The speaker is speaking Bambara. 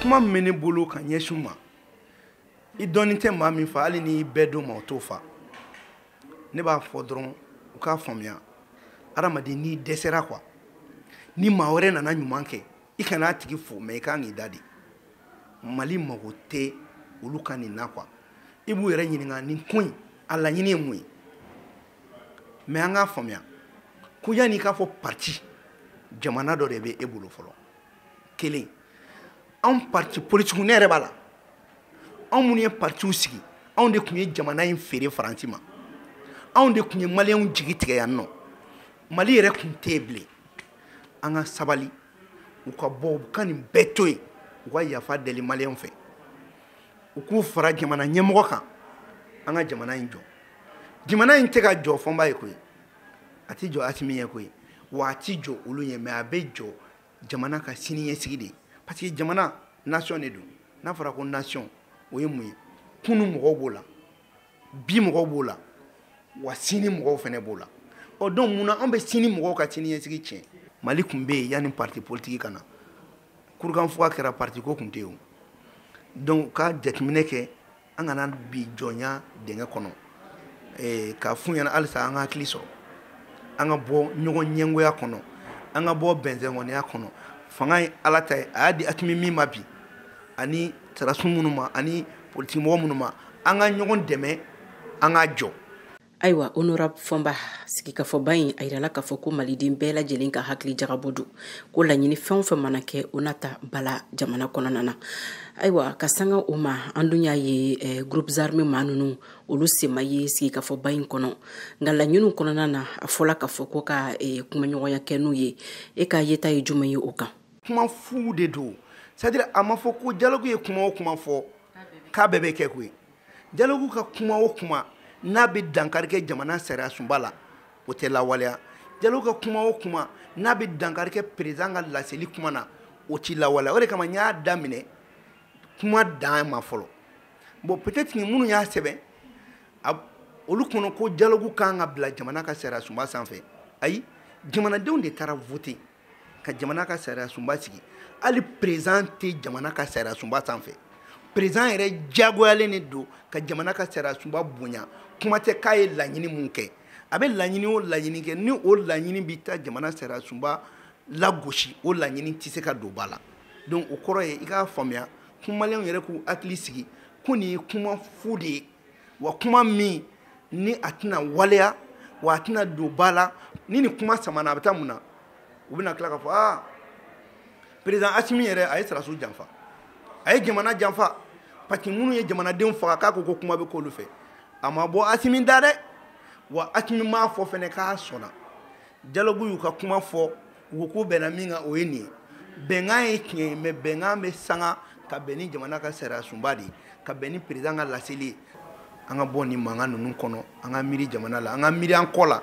Kuma min bɛ ne bolo ka ɲɛsin u ma, i dɔnni tɛ maa min fa, hali n'i bɛɛ d'o ma, o t'o fa. Ne b'a fɔ dɔrɔn u k'a faamuya, adamaden n'i dɛsɛra quoi, ni maa wɛrɛ nana ɲuman kɛ, i kana a tigi fo, mais i kan k'i da de. Mali mago tɛ olu ka nin na quoi. I b'u yɛrɛ ɲininka nin ko in a laɲini ye mun ye. Mais an k'a faamuya ko yanni i k'a fɔ parti, jamana dɔ de bɛ e bolo fɔlɔ. Kelen, anw parti politique, ne yɛrɛ b'a la, anw minnu ye partiw sigi, anw de tun ye jamana in feere Faransi ma, anw de tun ye maliyɛnw jigi tigɛ yan nɔ, Mali yɛrɛ tun tɛ yen bilen. An ka sabali, u ka bɔ, u ka nin bɛɛ to yen, u ka yafa deli maliyɛnw fɛ, u k'u fara jamana ɲɛmɔgɔ kan, an ka jamana in jɔ. Jamana in tɛ ka jɔ Fɔnba ye koyi, a tɛ jɔ Asimi ye koyi, wa a tɛ jɔ olu ye, mais a bɛ jɔ jamana ka sini ɲɛsigi de ye. Parce que jamana nation de don. N'a fɔra ko nation, o ye mun ye? Kunu mɔgɔw b'o la, bi mɔgɔw b'o la, wa sini mɔgɔw fɛnɛ b'o la. Ɔ donc munna anw bɛ sini mɔgɔw ka sini ɲɛsigi tiɲɛ? Mali tun bɛ yen yanni parti politique ka na. Kurukanfuga kɛra, parti ko tun tɛ yen o. Donc ka jateminɛ kɛ, an kana bi jɔnya dingɛ kɔnɔ. K'a f'u ɲɛna halisa an ka hakili sɔrɔ, an ka bɔ ɲɔgɔn ɲɛngoya kɔnɔ, an ka bɔ bɛnzɛnkɔniya kɔnɔ. Fanga ye Ala ta ye, a y'a di Asimi min ma bi, ani sarasu minnu ma, ani politique mɔgɔ minnu ma, an ka ɲɔgɔn dɛmɛ, an ka jɔ. Ayiwa, honorable Fɔnba, sigikafɔba in a yirala k'a fɔ ko maliden bɛɛ lajɛlen ka hakili jagabɔ don, ko laɲini fɛn o fɛn mana kɛ, o na ta bala jamana kɔnɔna na. Ayiwa, ka sanga o ma, an dun y'a ye groupes armés maa ninnu olu sema ye sigikafɔba in kɔnɔ, nka laɲiniw kɔnɔna na a fɔla k'a fɔ ko ka kumaɲɔgɔnya kɛ n'u ye. E ka yeta ye jumɛn ye o kan? Kuma fu de don, c'est à dire a ma fɔ ko dialogue ye kuma o kuma fɔ k'a bɛɛ bɛ kɛ koyi. Dialogue ka kuma o kuma n'a bɛ dankari kɛ jamana sariya sunba la, o tɛ lawaleya. Dialogue ka kuma o kuma n'a bɛ dankari kɛ président ka laseli kuma na, o ti lawaleya. O de kama n y'a daminɛ kuma dan ma fɔlɔ. Bon, peut-être que minnu y'a sɛbɛn, olu kɔnɔ ko dialogue kan ka bila jamana ka sariya sunba sanfɛ. Ayi, jamanadenw de taara voter ka jamana ka sariya sunba sigi. Hali président tɛ jamana ka sariya sunba sanfɛ. Président yɛrɛ diyagoyalen de don ka jamana ka sariya sunba bonya. Kuma tɛ k'a ye laɲini mun kɛ, a bɛ laɲini o laɲini kɛ, ni o laɲini bɛ taa jamana sariya sunba lagosi, o laɲini tɛ se ka don ba la. Donc o kɔrɔ ye i k'a faamuya, kumalenw yɛrɛ k'u hakili sigi ko nin ye kuma fu de ye, wa kuma min ni a tɛna waleya, wa a tɛna don ba la. Ni nin kuma samana, a bɛ taa mun na? U bɛna tila k'a fɔ aa, président Asimi yɛrɛ a ye sɔrɔdasiw janfa, a ye jamana janfa, parce que minnu ye jamanadenw faga, k'a ko ko kuma bɛ k'olu fɛ. A ma bɔ Asimi da dɛ, wa Asimi m'a fɔ fɛnɛ k'a sɔnna. Dialogue y'u ka kuma fɔ, u ko k'u bɛnna min kan, o ye nin ye. Bɛnkan ye tiɲɛ ye, mais bɛnkan bɛ sanga ka bɛn ni jamana ka sariya sunba de ye, ka bɛn ni président ka laseli ye. An ka bɔ nin mankan ninnu kɔnɔ, an ka miiri jamana la, an ka miiri an kɔ la.